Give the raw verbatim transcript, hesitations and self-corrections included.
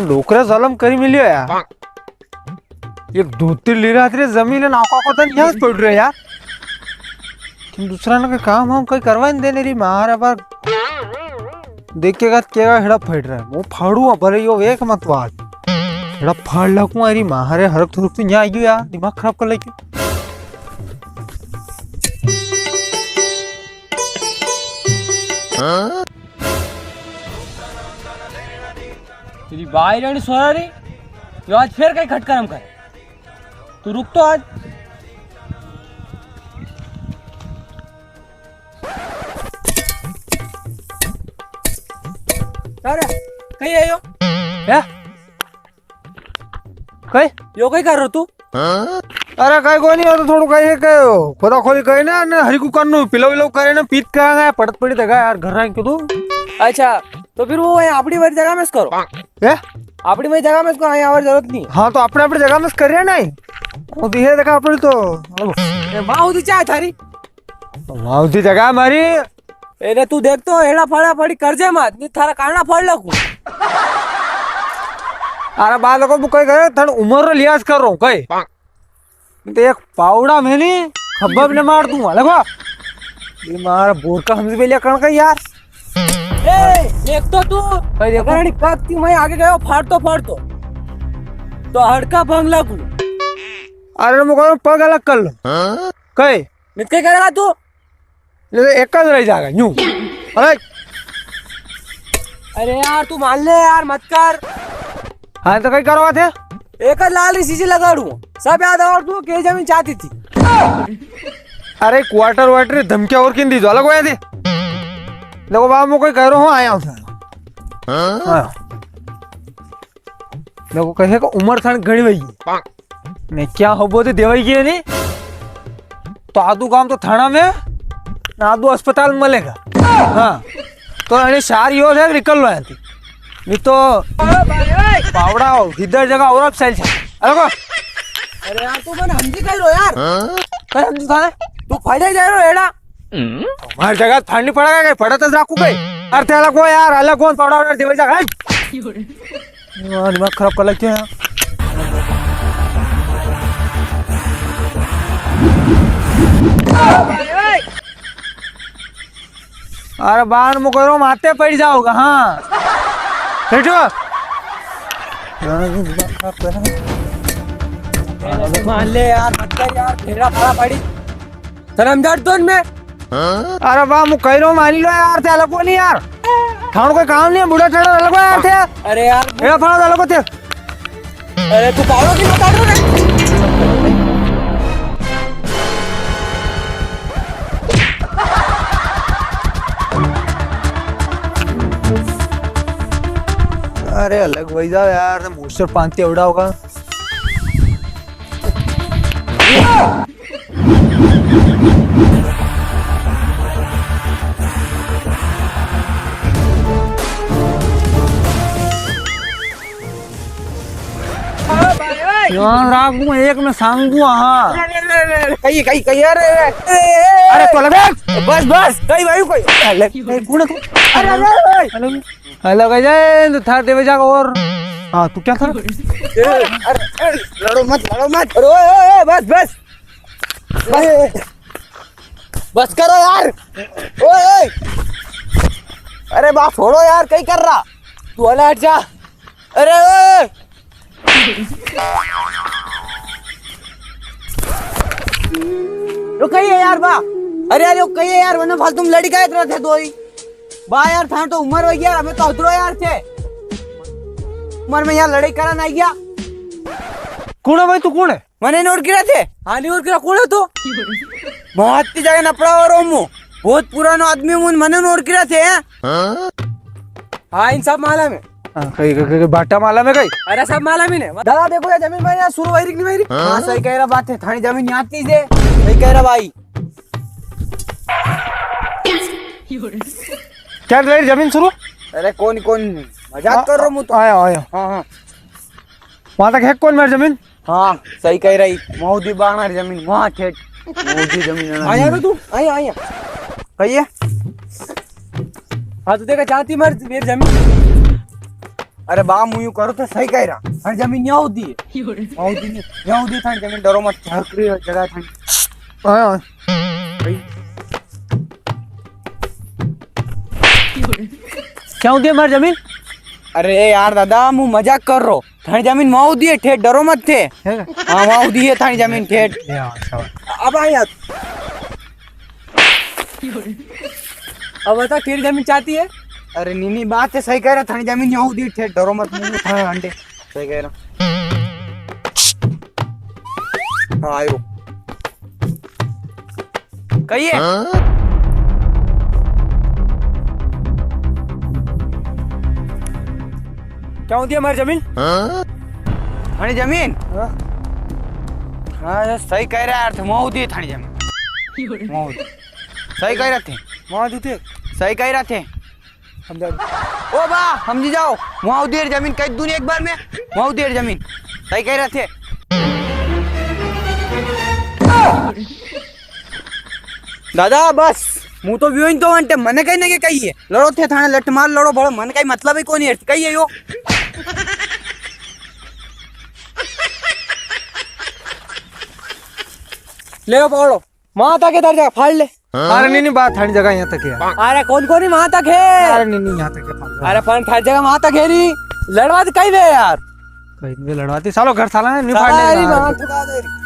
डोकरा जलम करी मिलियो यार। एक धोती ली रात रे जमीन है, नाका को तन यहाँ पड़ रहे यार। तुम दूसरा ना के काम हम कोई करवा नहीं देने री मार, अब देखेगा तो केगा हेड़ा फट रहा है। वो फाड़ू भले यो एक मत बात। हेड़ा फाड़ लाकू, अरे मारे हरक थुरक तो यहाँ आई गयो यार, दिमाग खराब कर लेके। तेरी बाई रानी सोरा री, यो आज फिर कई खटकरम करे। तू रुक तो आज। अरे, कई है यो? क्या? कई? यो कई कर रो तू? अरे कई कोनी, यो तो थोड़ू कई है, कई खोदा खोदी करी ना, ने हरी कुकर नु पिलो विलो करे ना, पीत करांगा, पड़त पड़ी देगा यार, घर रहा क्यों तू? अच्छा, तो फिर वो वहीं अपनी वाली जगह में से करो। क्या? अपनी वाली जगह में से करो, यहाँ और जरूरत नहीं। हाँ, तो अपने अपनी जगह में से कर रहे नहीं। वो दिखे देखा अपनी तो। ए, वाह, होती चाहे थारी। वाह, होती जगह हमारी। एने तू देख तो, एड़ा फाड़ा फाड़ी कर जे मत, नी थारा काना फाड़ लाकू। अरे बालको, तू कई करे, थन उम्र रो लिहाज कर रो कई। तो एक पावड़ा में नी, खब्बा भी ने मार दूंगा, लगो। ये मार बोर का हमसे पहले कण का यार। ए, देख तो तू। भाई देखो। अगर नहीं पग थी, मैं आगे गयो, फाड़ तो, फाड़ तो। तो हड़का भंग लाकू। अरे मैं कहूँ पग अलग कर लो। कई? नित कई करेगा तू? ले तो एक रह जाएगा, यूं। अरे। अरे यार, तू मान ले यार, मत कर। हाँ, तो कई करवा थे? एक लाल री सीसी लगाड़ू। सब याद और तू के जमीन चाहती थी। अरे, क्वार्टर वार्टर धमकिया और किन दी, जो अलग होया थे। देखो बाबा, मैं कोई कह रहा हूँ, आया हूँ। हाँ। देखो, कहे को उम्र थाने घणी वही है। ने क्या हो, बोते देवाई की है नी? तो आदू काम तो थाना में, ना आदू अस्पताल में मिलेगा। हाँ। तो अने सार यो है, निकल लो यहाँ थी। नहीं तो पावड़ा हो, इधर जगह और अब सैल छा। अरे को? अरे यार, तू मने हमजी कह रो यार। कई हमजी थाने? तू फायदा ही जा रो एड़ा। हमारी जगह फाड़नी पड़ेगा, कई पड़ा तो राखू कई। अरे ते अलग हो यार, अलग कौन पावड़ा order देवे जा, हट। वाह, दिमाग खराब कर लगते हैं। अरे बाहर मुकरो माते पड़ जाओगा, हाँ। बैठो। मान ले यार, मत कर यार, फेरा फड़ा पड़ी। शर्म जड़ तो इनमें। अरे वाह, मु कह रहा हूँ, मानी लो यार, थे अलग को नहीं यार। थाणो कोई काम नहीं है, बूढ़ा टेढ़ा अलग को यार थे। अरे यार। ए, फड़ा अलग को थे। अरे तू पावड़ो की बता रे। अरे अलग वही जाओ यार, मोस्टर पांती उड़ा होगा। ध्यान राखू, एक में सांगू, हाँ। कही, कही, कही, अरे, अरे, अरे, अरे, अरे, तो लगे। बस, बस, कही भाई, कोई। अरे, कौन है तू? अरे, अरे, अरे। हेलो, कह जाए, तो थार देवे जाकर और। हाँ, तू क्या था? ए, अरे, अरे, लड़ो मत, लड़ो मत। अरे, ओए, ओए, ओए, बस, बस। बस, बस करो यार। ओए, ओए। अरे, बा, छोड़ो यार, कहीं कर रहा। तू हला हट जा। अरे, ओए। यो कही है यार, बा। अरे यार, यो कही है यार, वरना फालतू में लड़ी का इतना थे दो ही। बा यार, थाने तो उम्र हो गया, हमें तो उतरो यार थे। उम्र में यहाँ लड़ाई करा ना गया। कौन है भाई, तू कौन है? मने नोट गिरा थे। हाँ, नोट गिरा, कौन है तू? बहुत की जगह नपड़ा हो रहा हूँ। बहुत पुराना आदमी हूँ, मने नोट गिरा थे। हाँ, इन सब माला में। हाँ, कई, कई, कई, बाटा माला में कई? अरे, सब माला में ने। दादा, देखो, ये जमीन मेरी यहाँ शुरू वही रिकनी मेरी। हाँ, सही कह रहा बात है, थानी जमीन यहाँ थी से। सही कह रहा भाई। क्या तेरी जमीन शुरू? अरे, कौन, कौन? मजाक हाँ, कर रहा हूँ तो। आया, आया। हाँ, हाँ। वहाँ तक है कौन मेरी जमीन? हाँ, सही कह रही। मोदी बाणा री जमीन वहाँ ठेठ। मोदी जमीन है ना। आया ना तू, आया, आया। कहिए। हाँ, तो देखा, जाती मार मेरी जमीन। अरे बा, मूं यूं करो तो सही कह रहा। थानी जमीन न्याऊ दी है। न्याऊ दी नी, न्याऊ दी थानी जमीन, डरो मत, हर कोई जगह थानी। हाँ। भाई। क्या होती है हमारी जमीन? अरे यार दादा, मूं मजाक कर रो। थानी जमीन वां उदी है, ठेठ डरो मत थे। है? हाँ, वां उदी है थानी जमीन ठेठ। या, शाबाश। अब आ यार। अब बता, तेरी जमीन चाती है? अरे नी नी, बात तो सही कह रहा, थानी जमीन वां उदी है, ठेठ डरो मत, मूं थाने अंडे। सही कह रहा। हाँ, आयो। कहिए। हाँ? क्या होती है हमारी जमीन? हाँ? थानी जमीन? हाँ? हाँ, ये सही कह रहा है यार, वां उदी है थानी जमीन। वां उदी। सही कह रहे थे। वां उदी थे। सही कह रहे थे। समझा। ओ बा, समझी जाओ, वां उदी है जमीन, कह दूं नी एक बार में, वां उदी है जमीन, सही कह रहे थे। दादा, बस, मूं तो वियो ही तो वंटे, मने कहीं ना के कही है। लड़ो थे थाने लठ मार लड़ो, बड़ो, मने कहीं मतलब ही कोनी है, कही है यो। ले पकड़ो। वां तक है, थारी जगह फाड़ ले। अरे नी नी बा, थारी जगह यां तक है। अरे कौन कौन ही वां तक है? अरे नी नी, यां तक है, फाड़ ले। अरे पण थारी जगह वां तक है री। लड़वा तो कहीं वे यार। कहीं वे लड़वाती, सालो घर साला ने नी फाड़ने साला री का। वां ठुका दे री।